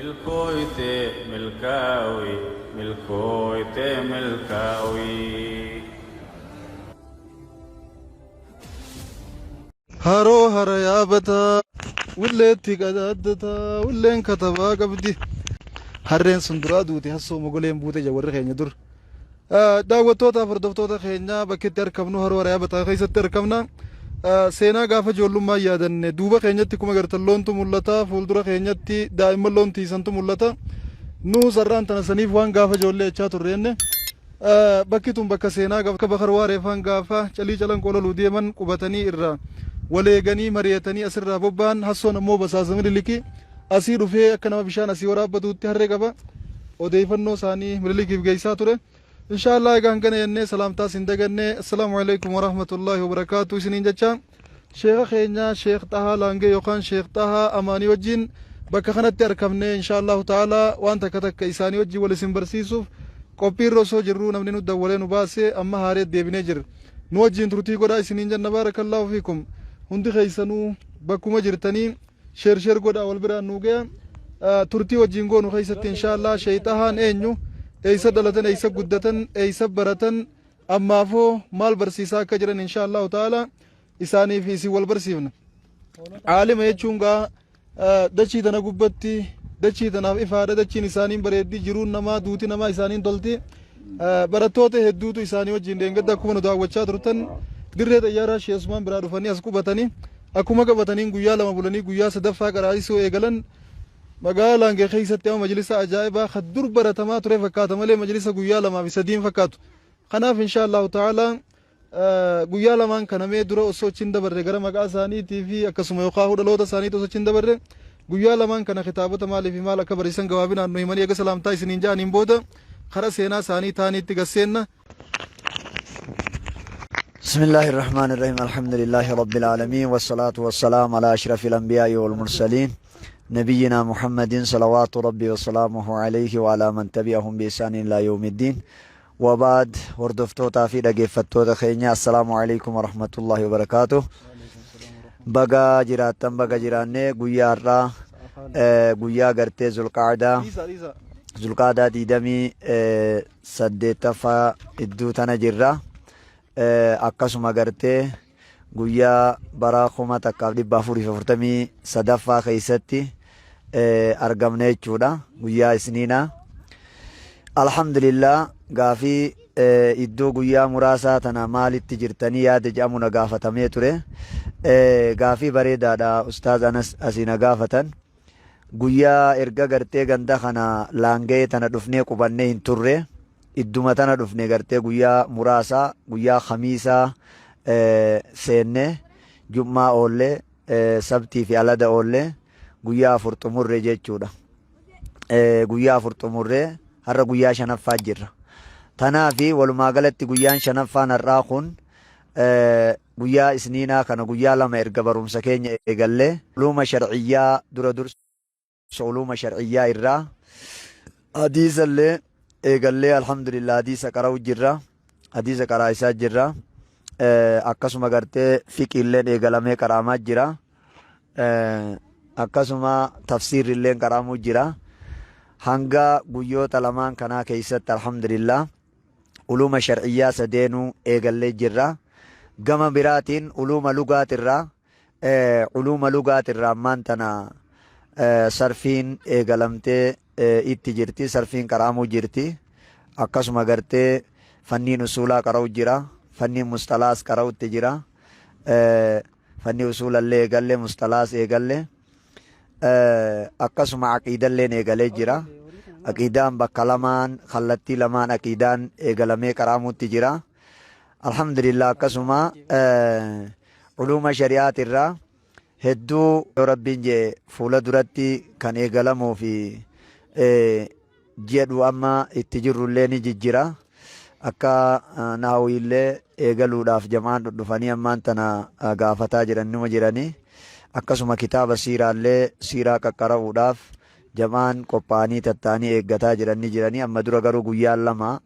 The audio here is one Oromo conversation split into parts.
Milkooyte milkaawi milkooyte milkaawi. Haroo hara yaabataa, willeetti qadaaddataa, willeen katabaa qabdi. Harreen sun duraa duute hassoo mogoleen buute jedha warri keenya dur. Daawwattootaaf hordoftoota keenya bakki itti argamnu haroo hara yaabataa keessatti argamna. Seenaa gaafa ijoollummaa yaadanne duuba keenyatti akkuma agartan loontu mul'ata, fuuldura keenyatti daa'imman loon tiisantu mul'ata. Nu sarraan tana saniif waan gaafa ijoollee jechaa turre jenne. Bakki tun bakka seenaa gaafa Bakar Waareefaan gaafa Calii Calanqoo loluu deeman qubatanii irraa waleeganii mari'atanii asirraa bobba'an. Hassoon ammoo basaasa Mililikii asii dhufee akka nama bishaan asii waraabbatuutti harree qaba. Odeeffannoo isaanii Mililikiif geessaa ture. Inshaallah egaa hangana jennee salaamtaas hin daganne. Assalaamu alaikum warahmatullaahi wabarakaatu isiniin jecha. Sheekha keenya Sheekh Xahaa Laangee yookaan Sheekh Xahaa Amaanii wajjin bakka kanatti arkamne inshaallahu ta'ala waan takka takka isaanii wajjin wal isin barsiisuuf qophiirra osoo jirruu namni nu dawwalee nu baase amma haaree deebinee jirra. Nu wajjin turtii godhaa isiniin jenna baarakallaahu fiikum. Hundi keessanuu bakkuma jirtanii sheer sheer godhaa wal biraan nu gaya. Turtii wajjin goonu keessatti inshaallah Sheekh Xahaan eenyu eessa dhalatan eessa guddatan eessa baratan Ammaafoo maal barsiisaa akka jiran inshaa Allahu ta'ala isaanii fi isin wal barsiifna. Aalima jechuun gaa dachii tana gubbatti dachii tanaaf ifaadha dachiin isaaniin bareeddi jiruun namaa duuti namaa isaaniin tolti. Barattoota hedduutu isaanii wajjin deengadda akkuma nu daawwachaa turtan dirree xayyaaraa Shee Usmaan biraa dhufanii as qubatanii akkuma qabataniin guyyaa lama bulanii guyyaa sadaffaa qaraa'isuu eegalan. Magaalaa Laangee keessatti amma majlisa ajaa'ibaa kan dur baratamaa ture fakkaata malee majlisa guyyaa lamaa fi sadiin fakkaatu. Kanaaf insha Allahu ta'ala guyyaa lamaan kana mee dura osoo achi hin dabarre gara maqaa isaaniitii fi akkasuma yookaan dhaloota isaaniitii osoo achi hin dabarre guyyaa lamaan kana kitaabota maalii fi maal akka barsiisan gabaabinaan nu himanii eega salaamtaa isiniin ja'aniin booda kara seenaa isaanii taaniitti gasseenna. بسم الله الرحمن الرحيم الحمد لله رب العالمين والصلاة والسلام على أشرف الأنبياء والمرسلين نبينا محمد صلوات ربي وسلامه عليه وعلى من تبعهم بإحسان إلى يوم الدين وبعد هردفتوتا في dhaggeeffattoota keenya assalaamu alaikum warahmatullahi wabarakaatuh baga jiraattan baga jiraanne guyyaa har'aa guyyaa gartee zulqaadaa zulqaadaa diidamii 8ffaa idduu tana jirra. Akkasuma gartee guyyaa bara 1443ffaa keessatti argamne jechuudha. Guyyaa isniinaa. Alhamdulillah gaafii iddoo guyyaa muraasaa tana maalitti jirtanii yaada jedhamu na gaafatamee ture. Gaafii bareedaadha Ustaaz Anas asii na gaafatan. Guyyaa erga gartee ganda kana laanga'ee tana dhufnee qubannee hin turre. Idduma tana dhufne gartee guyyaa muraasa guyyaa khamiisaa seenne jum'aa oolle sabtii fi alada oolle guyyaa afur xumurre jechuudha. Guyyaa afur xumurre har'a guyyaa shanaffaa jirra. Tanaafi walumaa galatti guyyaan shanaffaan har'aa kun Guyyaa Isniinaa kana guyyaa lama erga barumsa keenya eegallee uluuma shar'iyyaa dura dursa uluuma shar'iyyaa irraa hadiisa illee eegallee alhamdulillah hadiisa qara'u jirra hadiisa qaraa'isaa jirra akkasuma gartee fiqii illeen eegalamee qara'amaa jira akkasuma tafsiirri illeen qara'amuu jira hanga guyyoota lamaan kanaa keessatti alhamdulillah uluuma shar'iyyaa sadeenuu eegallee jirra. Gama biraatiin uluuma lugaatirraa uluuma lugaatirraa ammaan tana sarfiin eegalamtee itti jirti. Sarfiin qara'amuu jirti. Akkasuma gartee fanniin usuulaa qara'u jira. Fanniin musxalaas qara'utti jira. Fanni usuulallee eegalle musxalaas eegalle. Akkasuma aqiidalleen eegalee jira. Aqiidaan bakka lamaan kallattii lamaan aqiidaan eegalamee qara'amuutti jira. Alhamdulillah akkasuma uluuma shari'aatirraa hedduu yoo rabbiin jee fuula duratti kan eegalamuu fi jedhu amma itti jirrullee ni jijjira. Akka nahwiillee eegaluudhaaf jama'aan dhudhufanii ammaan tana gaafataa jiran numa jirani. Akkasuma kitaaba siiraallee siiraa qaqqara'uudhaaf jama'aan qophaa'anii tatta'anii eeggataa jiran ni jirani. Amma dura garuu guyyaan lama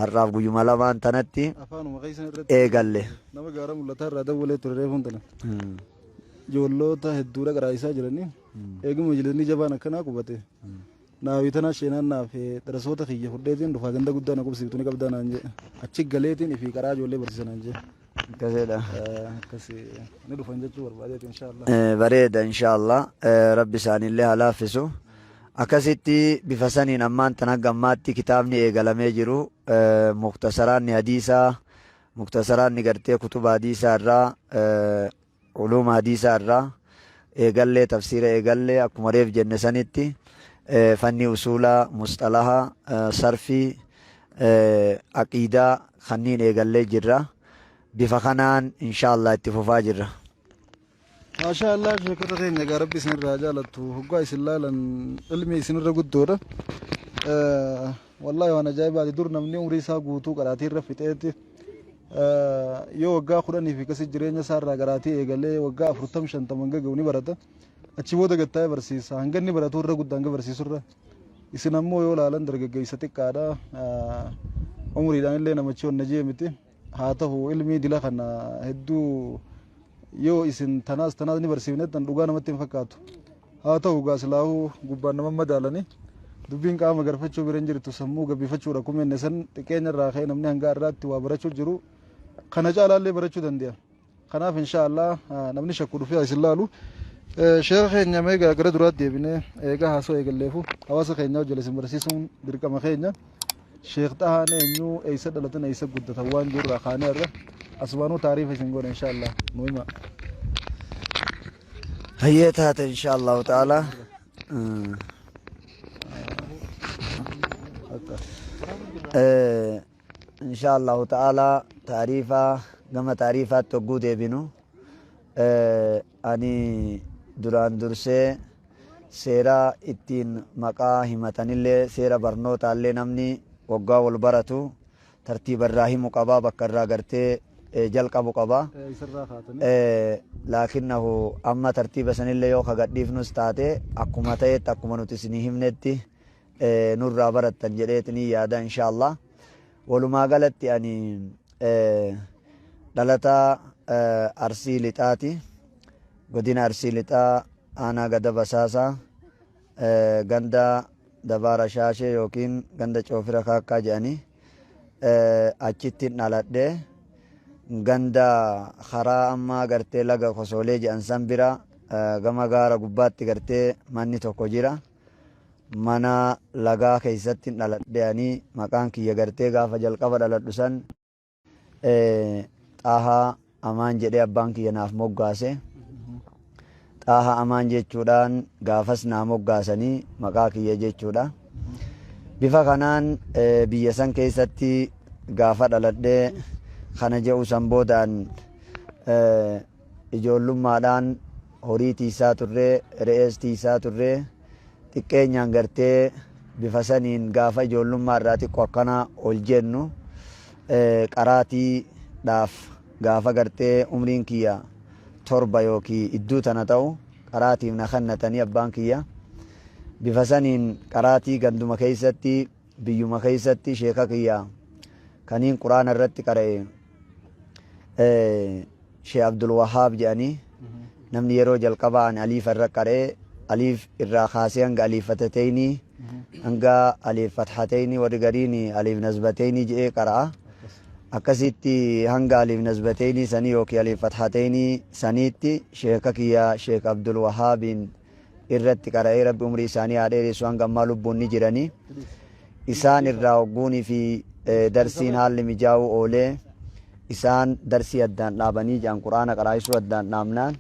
har'aaf guyyuma lamaan tanatti Afaanuma keessan irratti eegalle. Nama gaara mul'ataa irraa dawwalee ture reefuun tana. Ijoolloota hedduudha qaraa'isaa jiranii. Eeguma majlisni jabaan akkanaa qubate. Naawi tana sheenaan naaf darasoota kiyya fudheetiin dhufaa ganda guddaa na qubsiiftu ni qabdaa naan jee. Achi galeetiin ifii qaraa ijoollee barsiisa naan jee. Akkasidha. Akkasi ni dhufan jechuu barbaadeeti inshaallah. Bareeda inshaallah rabbi isaanillee haa laaffisu. Akkasitti bifa saniin ammaan tan hanga ammaatti kitaabni eegalamee jiru muktasaraanni hadiisaa muktasaraanni gartee kutuba hadiisaa irraa Uluuma hadiisaa irraa eegallee tafsiira eegallee akkuma reef jenne sanitti fannii usuulaa, musxalaha, sarfii, aqiidaa kanniin eegallee jirra. Bifa kanaan inshaa Allah itti fufaa jirra. Maashaa Allah sheekota keenya egaa rabbi isinirraa haa jaalattu hoggaa isin laalan ilmi isinirra guddoodha. Wallaahi waan ajaa'ibaati dur namni umrii isaa guutuu qaraatii irra fixeeti yoo waggaa kudhanii fi akkasii jireenya isaa irraa qaraatii eegalee waggaa afurtam shantam hanga ga'u ni barata. Achi booda gad taa'ee barsiisa. Hanga inni baratu irra guddaa hanga barsiisu irra. Isin ammoo yoo laalan dargaggeessa xiqqaadha. Umriidhaan illee namachi onna jee miti. Haa ta'u ilmii dila kana hedduu yoo isin tanaas tanaas ni barsiifnettan dhugaa namatti hin fakkaatu. Haa ta'u gaa silaahuu gubbaan nama madaalani. Dubbiin qaama garfachuu bira hin jirtu sammuu gabbifachuudha akkuma inni san xiqqeenya irraa ka'ee namni hanga har'aatti waa barachuu jiru kana caalaallee barachuu danda'a. Kanaaf inshaa Allah namni shakku dhufee isin laalu. Sheekha keenya mee gara duraatti deebinee eegaa haasoo eegalleefu hawaasa keenya hojjala isin barsiisuun dirqama keenya. Sheekh Xahaan eenyu eessa dhalatan eessa guddatan waan jirraa kaanee irra asumaanuu taariifa isin goona inshaa Allah nu hima. Hayyee taate inshaa Allahu ta'ala. Inshaa Allahu ta'ala taariifa gama taariifaatti hogguu deebinu ani duraan dursee seera ittiin maqaa himatanillee seera barnootaallee namni waggaa wal baratu tartiiba irraa himu qaba bakka irraa gartee jalqabu qaba. Isarraa kaatanii. Laakinnahu amma tartiiba sanillee yoo ka gadhiifnus taate akkuma ta'etti akkuma nuti isinii himnetti nurraa barattan jedheetinii yaada insha Allah. Walumaa galatti ani dhalataa Arsii Lixaati. Godina Arsii Lixaa aanaa Gada Basaasaa ganda Dabaara Shaashee yookiin ganda Coofira Kaakkaa jedhanii achittin dhaladhe. Ganda karaa amma gartee laga Kosoolee jedhan san bira gama gaara gubbaatti gartee manni tokko jira. Mana lagaa keessattin dhaladhe ani maqaan kiyya gartee gaafa jalqaba dhaladhu san Xaahaa Amaan jedhee abbaan kiyya naaf moggaase. Xaahaa Amaan jechuudhaan gaafas naa moggaasanii maqaa kiyya jechuudha. Bifa kanaan biyya san keessatti gaafa dhaladhee kana je'u san boodaan ijoollummaadhaan horii tiisaa turree, re'ees tiisaa turree, xiqqeenyaan gartee bifa saniin gaafa ijoollummaa irraa xiqqo akkana ol jennu qaraatii dhaaf gaafa gartee umriin kiyya 7 yookii idduu tana ta'u qaraatiif na kennatanii abbaan kiyya bifa saniin qaraatii ganduma keessatti biyyuma keessatti sheeka kiyya kaniin quraana irratti qara'e Sheekh Abdul Wahaab jedhanii namni yeroo jalqabaa ani aliifa irra qara'e aliif irraa kaasee hanga aliif fatateynii hanga aliif fathateynii warri gariin aliif nasbateynii jedhee qara'a. Akkasitti hanga aliif nasbateynii sanii yookiin aliif fathateynii saniitti sheeka kiyya Sheekh Abdul Wahaabiin irratti qara'ee rabbi umrii isaanii haa dheeressu hanga ammaa lubbuun ni jiranii. Isaan irraa hogguunii fi darsiin haalli mijaa'uu oolee isaan darsii addaan dhaabanii jedhan qur'aana qaraa'isuu addaan dhaabnaan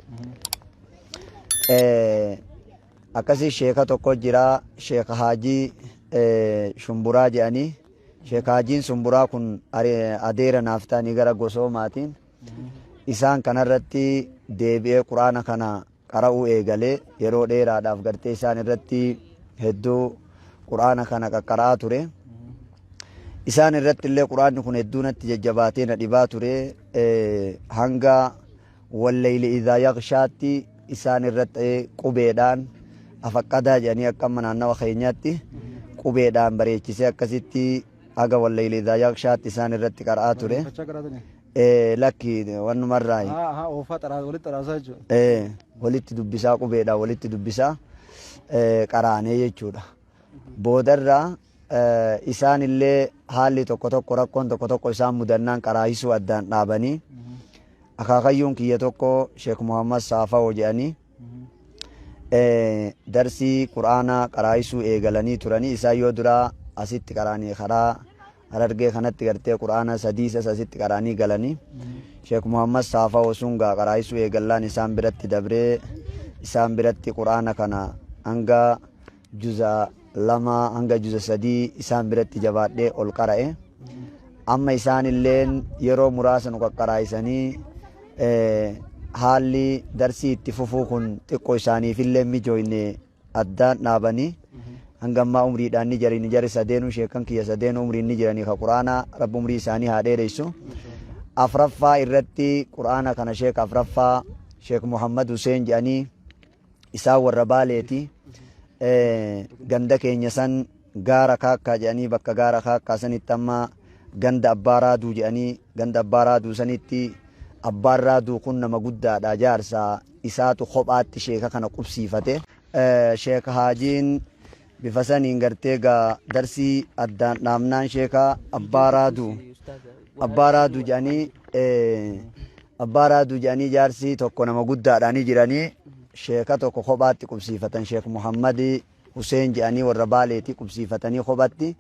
akkasii sheeka tokko jira sheeka haajii shumburaa jedhanii sheeka haajiin shumburaa kun adeera naaf ta'anii gara gosoomaatiin isaan kanarratti deebi'ee qur'aana kana qara'uu eegale. Yeroo dheeraadhaaf gartee isaan irratti hedduu Qur'aana kana qaqqara'aa ture. Isaan irratti illee Qur'aanni kun hedduu natti jajjabaatee na dhibaa ture. Hanga walleyli idhaa yaqshaatti isaan irratti qubeedhaan afaqqadaa jedhanii akka amma naannawa keenyaatti qubeedhaan bareechisee akkasitti haga walleyli idhaa yaqshaatti isaan irratti qara'aa ture. Barreeffachaa qaraatanii? Lakki wannumarraayi. Haa haa oofaa xaraa walitti xaraasaa jechuudha. Walitti dubbisaa qubeedhaan walitti dubbisaa qaraanee jechuudha. Boodarra isaan illee haalli tokko tokko rakkoon tokko tokko isaan mudannaan qaraahisuu addaan dhaabanii akaakayyuun kiyya tokko Sheek Muhammad Saafawoo jedhanii darsii Qur'aanaa qaraahisuu eegalanii turanii. Isaan yoo duraa asitti qaraanii karaa Harargee kanatti gartee Qur'aana sadiisas asitti qaraanii galanii. Sheek Muhammad Saafawoo sun gaa qaraahisuu eegallaan isaan biratti dabree isaan biratti Qur'aana kana hanga juza 2 hanga juza 3 isaan biratti jabaadhee ol qara'e. Amma isaan illeen yeroo muraasa nu qaqqaraayisanii haalli darsii itti fufuu kun xiqqo isaaniifillee mijooyne addaan dhaabanii hanga ammaa umriidhaan ni jirani. Jarri sadeenuu, sheekkan kiyya sadeenuu umriin ni jiranii ka Qur'aanaa, Rabbi umrii isaanii haa dheereysu. Afraffaa irratti Qur'aana kana sheeka afraffaa Sheek Muhammad Huseen jedhanii, isaan warra Baaleeti. Ganda keenya san gaara Kaakkaa jedhanii, bakka gaara Kaakkaa sanitti amma ganda Abbaa Raaduu jedhanii, ganda Abbaa Raaduu sanitti Abbaan Raaduu kun nama guddaadha, jaarsa isaatu kophaatti sheeka kana qubsiifate. Sheek Haajiin bifa saniin gartee gaa darsii addaan dhaabnaan sheeka Abbaa Raaduu Abbaa Raaduu jedhanii, Abbaa Raaduu jedhanii, jaarsi tokko nama guddaadha ni jiranii, sheeka tokko kophaatti qubsiifatan. Sheek Muhammad Huseen jedhanii, warra Baaleeti, qubsiifatanii kophatti.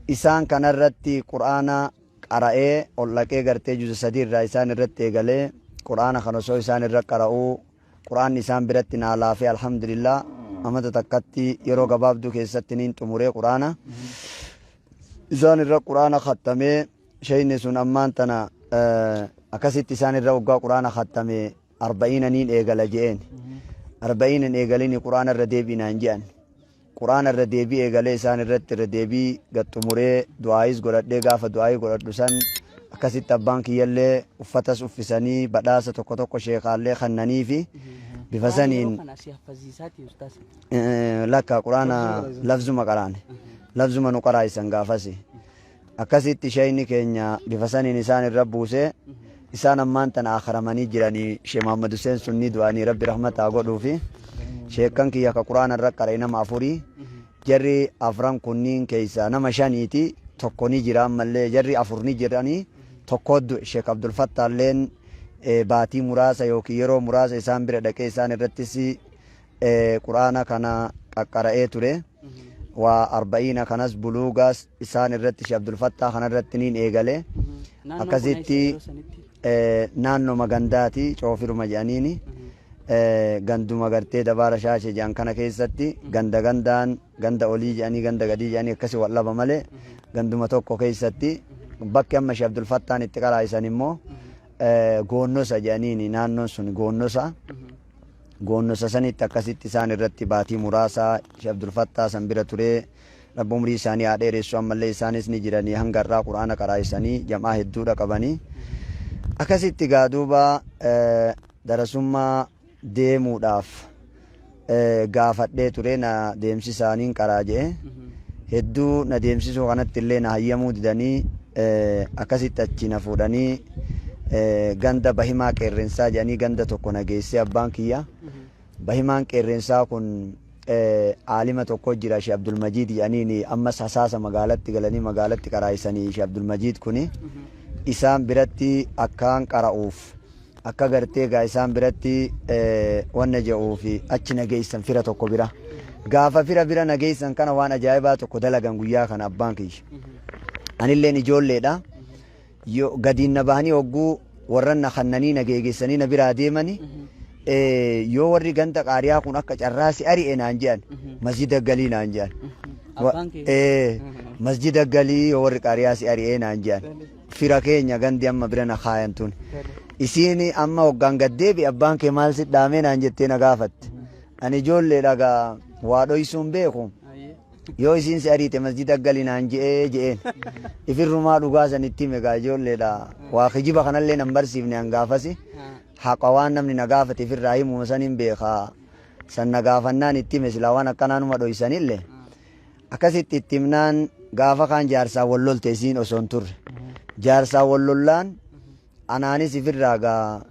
Isaan kanarratti Qur'aana qara'ee ol dhaqee gartee juza 3 irraa isaan irratti eegalee. Qur'aana kana osoo isaan irra qara'uu Qur'aanni isaan biratti naa laafee, alhamdulillah, amata takkatti yeroo gabaabduu keessatti niin xumuree. Qur'aana isaan irra Qur'aana khattamee sheeyni sun ammaan tana akkasitti isaan irra waggaa Qur'aana khattame arba'iina niin eegala je'een. Arba'iina hin eegalini, Qur'aana irra deebi'inaan je'an. Qur'aana irra deebii eegalee isaan irratti irra deebii gad xumuree du'aayis godhadhee, gaafa du'aayii godhadhu san akkasitti abbaan kiyyallee uffatas uffisanii badhaasa tokko tokko sheekaallee kannaniifi bifa Qur'aana yeroo saniin. kana si haffaziisaati ustaas? Lakka, Qur'aana lafzuma qaraane, lafzuma nu qaraayisan gaafasi. Akkasitti sheeyni keenya bifa saniin isaan irra buuse. Isaan ammaan tana akharamanii jiranii. Sheekh Muhammad Hussein sun ni du'anii, Rabbi rahmata haa godhuufi. Sheekkan kiyya ka Qur'aana irra qara'e nama afurii. Jarri afran kunniin keessaa nama shaniiti, tokko ni jira ammallee. Jarri afur ni jiranii, tokko du'e. Sheekh Abdul Fattaalleen baatii muraasa yookiin yeroo muraasa isaan bira dhaqee isaan irrattis Qur'aana kana qaqqara'ee ture. Waa arba'iina kanas, buluugaas isaan irratti, Sheekh Abdul Fattaa kana irratti niin eegale. Naannoon kun eessa Akkasitti yeroo sanitti? Naannoma gandaati, coofiruma jedhaniini. Ganduma gartee Dabaara Shaashee jedhan kana keessatti, ganda gandaan, ganda olii jedhanii, ganda gadii jedhanii akkasi wal dhaba malee ganduma tokko keessatti. Bakki amma Sheekh Abdul Fattaan itti qaraa'isan immoo Goonnosa jedhaniini, naannoon sun Goonnosa. Goonnosa sanitti akkasitti isaan irratti baatii muraasa Sheekh Abdul Fattaa san bira turee. Rabbi umrii isaanii haa dheeressu, ammallee isaanis ni jiranii, hanga har'aa Qur'aana qaraa'isanii jam'aa hedduudha qabanii. Akkasitti gaa duuba darasummaa deemuudhaaf gaafadhee ture, na deemsisaaniin qaraa je'e. Hedduu na deemsisuu kanatti illee na hayyamuu didanii, akkasitti achi na fuudhanii ganda Bahimaa Qeerrensaa jedhanii ganda tokko na geessee abbaan kiyya. Bahimaan Qeerrensaa kun aalima tokko jira, Sheekh Abdulmajiid jedhaniini, ammas hasaasa magaalatti galanii magaalatti qaraayisanii. Sheekh Abdulmajiid kuni isaan biratti akkaan qara'uuf akka gartee gaa isaan biratti wanna je'uuf achi na geessan fira tokko bira. Gaafa fira bira na geessan kana waan ajaa'ibaa tokko dalagan guyyaa kana abbaan kiyya. Anilleen ijoolleedha. Yoo gadiin na bahanii hogguu warran na kannanii na geegessanii na biraa deemani, yoo warri ganda qaariyaa kun akka carraa si ari'e naan je'an, masjida galii naan je'an. Abbaan kee? Ee, masjida galii yoo warri qaariyaa si ari'ee naan je'an. Fira keenya gandi amma bira na kaayan tun. Isiin amma hoggaan gad deebi'e abbaan kee maal si dhaamee naan jettee na gaafatte. Ani ijoolleedha gaa, waa dhoysuun beeku. Yoo isiin si ariite masjida gali naan je'ee je'een. Ifirrumaa dhugaa san itti hime gaa, ijoolleedha. Waa kijiba kanallee nan barsiifne an gaafasi. Haqa waan namni na gaafate ifirraa himuma san hin beeka. San na gaafannaan itti hime, silaa waan akkanaa numa dhoysanillee. Akkasitti itti himnaan gaafa kaan jaarsaan wal lolte isiin osoo hin turre. Jaarsaan wal lollaan anaanis ifirraa gaa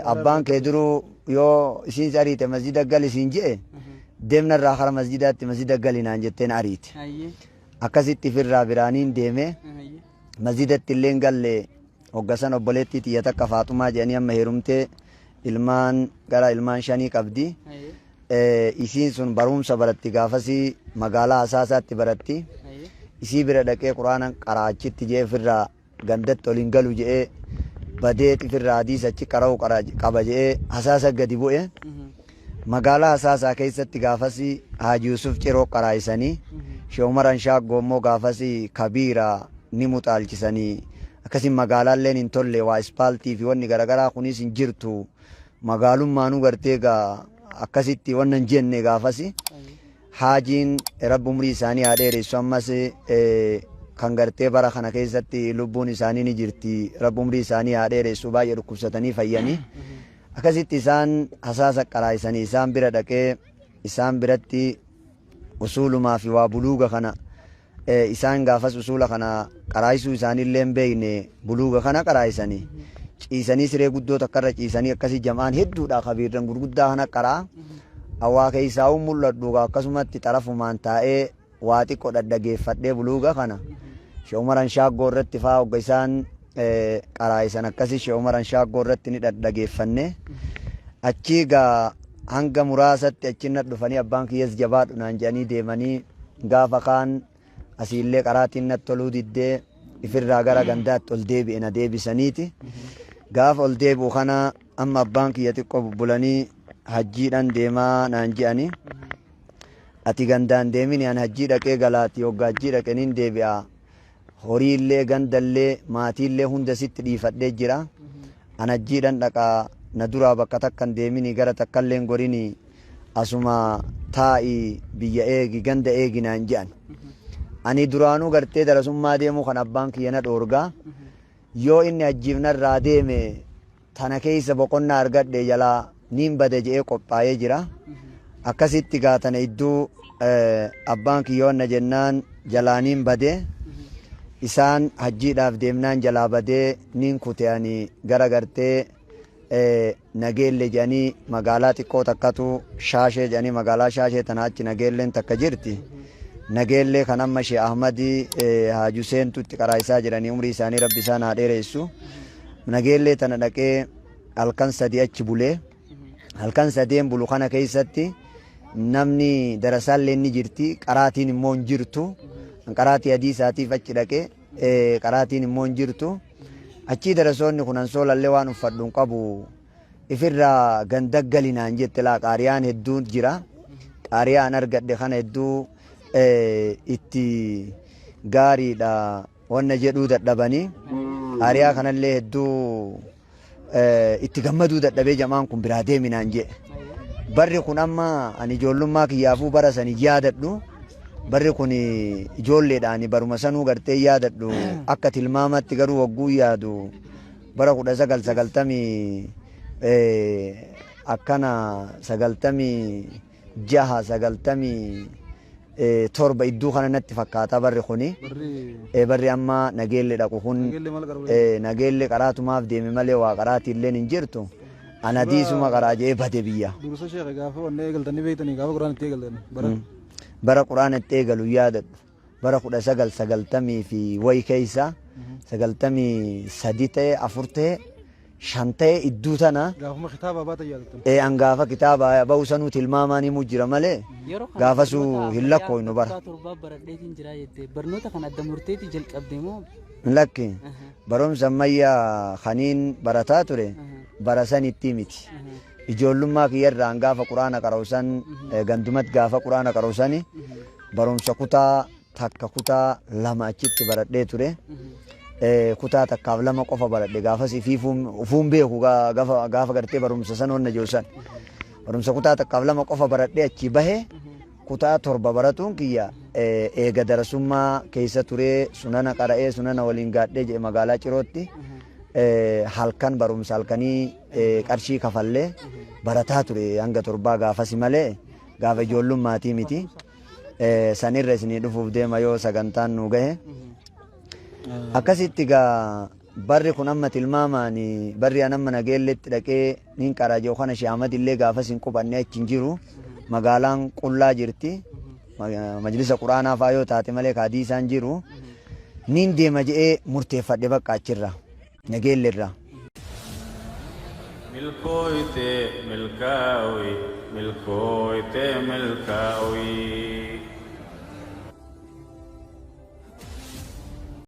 abbaan kee duruu yoo isiin si ariite masjida gali siin je'e. Deemna irraa kara masjidaatti masjida gali naan jettee na ariite. Akkasitti ifirraa biraaniin deeme. Masjidatti illee hin galle. Hogga san obboleettii tiyya takka Faaxumaa jedhanii amma heerumtee ilmaan gara ilmaan shanii qabdi. Isiin sun baruumsa baratti gaafasii magaalaa Hasaasaatti baratti. Isii bira dhaqee Qur'aana qara'a achitti jedhee ifirraa gandatti ol hin galu je'ee badee ifirraa hadiisa achi qara'uu qaba je'ee Hasaasa gadi bu'e. Magaalaa Hasaasaa keessatti gaafas Haaji Yusuf Ciroo qaraa'isanii, Sheh Umar Anshaaggoo immoo gaafas Kabiira ni muxaalchisanii. Akkasiin magaalaalleen hin tolle waa ispaaltii fi wanni garagaraa kunis hin jirtu. Magaalummaanuu gartee gaa akkasitti wanna hin jenne gaafasi. Haajiin Rabbi umrii isaanii haa dheeressu ammas kan gartee bara kana keessatti lubbuun isaanii ni jirti Rabbi umrii isaanii haa dheeressu baay'ee dhukkubsatanii fayyanii akkasitti isaan hasaasa qaraayisanii isaan bira dhaqee isaan biratti usuulumaa fi waa buluuga kana isaan gaafas usuula kana qaraayisuu isaaniillee hin beekne buluuga kana qaraayisanii ciisanii siree guddoo takkarra ciisanii akkasii jam'aan hedduudha kabiirran gurguddaa kana qaraa awaa keessaa'uu mul'adhu akkasumatti xarafumaan taa'ee waa xiqqo dhadhageeffadhee buluuga kana Sheekh Umar Anshaaggoo irratti faa hogga isaan qaraayisan akkasii Sheekh Umar Anshaaggoo irratti ni dhadhageeffanne achii gaa hanga muraasatti achi na dhufanii abbaan kiyyas jabaadhu naan jedhanii deemanii Gaafa kaan asiillee qaraatiin natti toluu diddee ifirraa gara gandaatti ol deebi'e na deebisaniiti. Gaafa ol deebi'u kana amma abbaan kiyya xiqqoo bubbulanii hajjiidhan deemaa naan je'ani. Ati gandaan deemini an hajjii dhaqee galaati hogga hajjii dhaqe nin deebi'a. Horiillee gandallee maatiillee hunda sitti dhiifadhee jira. An hajjiidhan dhaqa na duraa bakka takka hin deemini gara takkallee hin gorini asuma taa'i biyya eegi ganda eegi naan je'an. Ani duraanuu gartee darasummaa deemuu kan abbaan kiyya na dhoorgaa. Yoo inni hajjiif narraa deeme tana keessa boqonnaa argadhe jalaa niin bada je'ee qophaayee jira. Akkasitti gaa tana idduu abbaan kiyya wanna jennaan jalaa niin bade. Isaan hajjiidhaaf deemnaan jalaa badee niin kute ani gara gartee Nageelle jedhanii magaalaa xiqqoo takkatu Shaashee jedhanii magaalaa Shaashee tana achi Nageelleen takka jirti. Nageellee kan amma Shee Ahmadi Haaju Seentu itti qaraayisaa jiranii umrii isaanii rabbi isaan haa dheeressu. Nageellee tana dhaqee halkan sadi achi bulee halkan sadeen bulu kana keessatti namni darasaallee ni jirti qaraatiin immoo hin jirtu. Qaraatii hadiisaatiif achi dhaqee qaraatiin immoo hin jirtu. Achii darasoonni kun ansoolallee waan uffadhu hin qabu. Ifirraa ganda gali naan jette laa qaariyaan hedduun jira. Qaariyaan argadhe kana hedduu itti gaariidha wanna jedhuu dadhabanii. Qaariyaa kanallee hedduu itti gammaduu dadhabee jamaan kun biraa deemi naan jedhe. Barri kun amma ani ijoollummaa kiyyaafuu bara sani yaadadhu. Barri kun ijoolleedha ani baruma sanuu gartee yaadadhu. Akka tilmaamatti garuu wagguu yaadu bara 1990 akkana 96 97 idduu kana natti fakkaata barri kuni. Barri Barri amma Nageelle dhaqu kun Nageelle maal qaru? Nageelle qaraatumaaf deeme malee waa qaraatiilleen hin jirtu. An hadiisuma qaraa jedhee bade biyya. Dursa sheekh gaafa wanni eegaltan ni beektanii gaafa quraan itti eegaltan bara. Bara quraana itti eegalu hin yaadadhu. Bara 1990 fi wayi keessa 93 ta'e 4 ta'e 5 ta'e idduu tana. Gaafuma kitaaba baatan yaadattan. Ee an gaafa kitaaba ba'u sanuu tilmaamaan himu jira malee Yeroo kana gaafasuu barnoota hin ammayyaa lakkooynu bara. kutaa torbaa baradheetiin jira jette. Barnoota kana adda murteetii jalqabde moo? Lakki barumsa ammayyaa kaniin barataa ture bara sanitti miti. Ijoollummaa kiyya irraan gaafa quraana qara'u san gandumat gaafa quraana qara'u sani barumsa kutaa takka kutaa lama achitti baradhee ture. Kutaa takkaaf lama qofa baradhe gaafas ifiifuun beeku gaafa gartee barumsa san onna jiru san. Barumsa kutaa takkaaf lama qofa baradhee achii bahe kutaa torba baratuun kiyya eega darasummaa keessa turee sunana qara'ee sunana waliin gaadhee jedhe magaalaa Cirootti halkan barumsa halkanii qarshii kafallee barataa ture hanga torbaa gaafasi malee gaafa ijoollummaatii miti. Sanirra isinii dhufuuf deema yoo sagantaan nu gahe. Akkasitti gaa barri kun amma tilmaamaan barri an amma Nageelletti dhaqee nin qara jiru kana Shee Ahmad illee gaafas hin qubanne achi hin jiru. Magaalaan qullaa jirti. Majlisa Qur'aanaa faa yoo taate malee ka hadiisaan jiru. Nin deema je'ee murteeffadhe bakka achirra. Nageellerraa. Milkooyte milkaawi milkooyte milkaawi.